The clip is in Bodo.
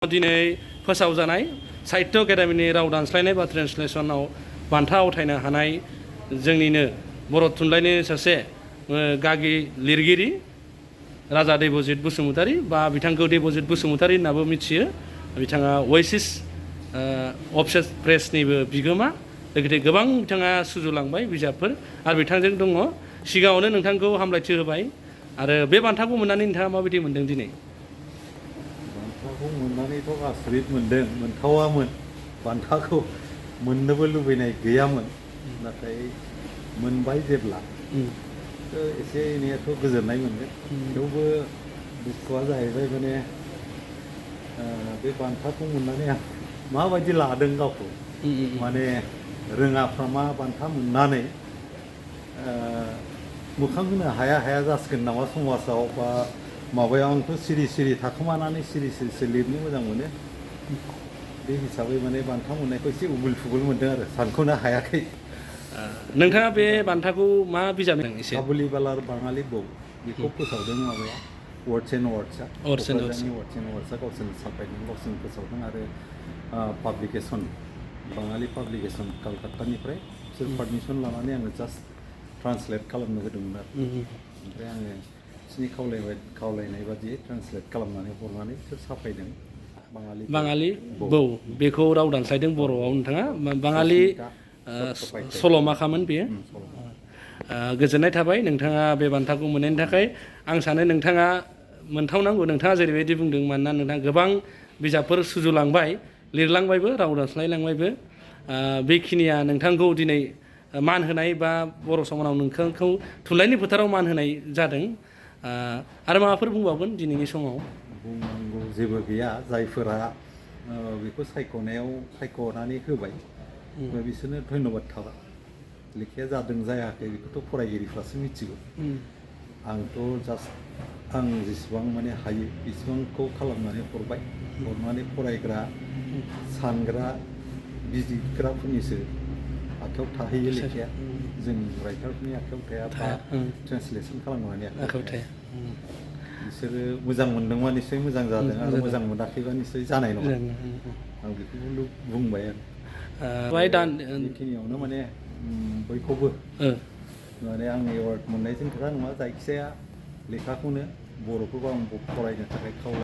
दिनै फोसावजानाय साहित्य एकाडेमिनि राव दानस्लायनाय बा ट्रेन्सलेसनाव बान्था आवथायनो हानाय जोंनिनो बर' थुनलाइनि सासे गागि लिरगिरि राजा देबजित बसुमतारी बा बिथांखौ देबजित बसुमतारी होननाबो मिथियो। बिथाङा ओएसिस अफसेट प्रेसनिबो बिगोमा, लोगोसे गोबां बिथाङा सुजुलांबाय बिजाबफोर आरो बिथांजों दङ। सिगाङावनो नोंथांखौ हामलायथि होबाय आरो बे बान्थाखौ मोननानै नोंथाङा माबायदि मोनदों दिनै? बान्थाखौ मोननानैथ' आसरित मोनदों, मोनथावामोन। बान्थाखौ मोननोबो लुबैनाय गैयामोन, नाथाय मोनबाय जेब्ला एसे एनैयाथ' गोजोननाय मोनगोन। थेवबो दुखुआ जाहैबाय माने बे बान्थाखौ मोननानै आं माबायदि लादों गावखौ, माने रोङाफ्रामा बान्था मोननानै मोखां होनो हाया हाया जासिगोन नामा समाजाव बा माबायाव। आंथ' सिरि सिरि थाखोमानानै सिरि सिरिसो लिरनो मोजां मोनो। बे हिसाबै माने बान्था मोननायखौ एसे उगुल फुगुल मोनदों आरो सानख'नो हायाखै। नोंथाङा बे बान्थाखौ मा बिजाबजों एसे? काबुलिवाला बाङालि बौ, बेखौ फोसावदों माबाया वर्ड्स एन्ड वर्ड्सआ। क'क्राझारनि वर्ड्स एन्ड वर्ड्सआ गावसोरनो साफायदों, गावसोरनो फोसावदों आरो पाब्लिकेसन बाङालि पाब्लिकेसन कलकातानिफ्राय बिसोर पारमिसन लानानै आङो जास्ट ट्रान्सलेट खालामनो होदोंमोन आरो ओमफ्राय आङो बिसोरनि खावलायनाय बादियै ट्रान्सलेट खालामनानै हरनानै बिसोर साफायदों। बाङालि बौ बेखौ राव दानस्लायदों बर'आव नोंथाङा। बाङालि सल'माखामोन बेयो। गोजोननाय थाबाय नोंथाङा बे बान्थाखौ मोननायनि थाखाय। आं सानो नोंथाङा मोनथावनांगौ, नोंथाङा जेरैबायदि बुंदों, मानोना नोंथाङा गोबां बिजाबफोर सुजुलांबाय, लिरलांबायबो, राव दानस्लायलांबायबो। बेखिनिया नोंथांखौ दिनै मान होनाय बा बर' समाजाव नोंथांखौ थुनलाइनि फोथाराव मान होनाय जादों। आरो माबाफोर बुंबावगोन दिनैनि समाव? बुंनांगौ जेबो गैया। जायफोरा बेखौ सायख'नानै होबाय बिसोरनो धन्यबाद थाबाय। लेखाया जादों जायाखै बेखौथ' फरायगिरिफ्रासो मिथिगौ। आंथ' जास्ट आं जेसेबां माने हायो बेसेबांखौ खालामनानै हरबाय। हरनानै फरायग्रा, सानग्रा, बिजिरग्राफोरनिसो आखायाव थाहैयो लेखाया। जों राइटारफोरनि आखायाव थाया बा ट्रेन्सलेसन खालामग्रानि आखायाव थाया। बिसोरो मोजां मोनदोंबा निस्सय मोजां जादों, आरो मोजां मोनाखैबा निस्सय जानाय नङा। आं बेखौनो बुंबाय आरो बेखिनियावनो माने बयखौबो माने आंनि एवार्ड मोननायजों खोथा नङा, जायखिजाया लेखाखौनो बर'फोरखौ आं फरायनो थाखाय खावलायो।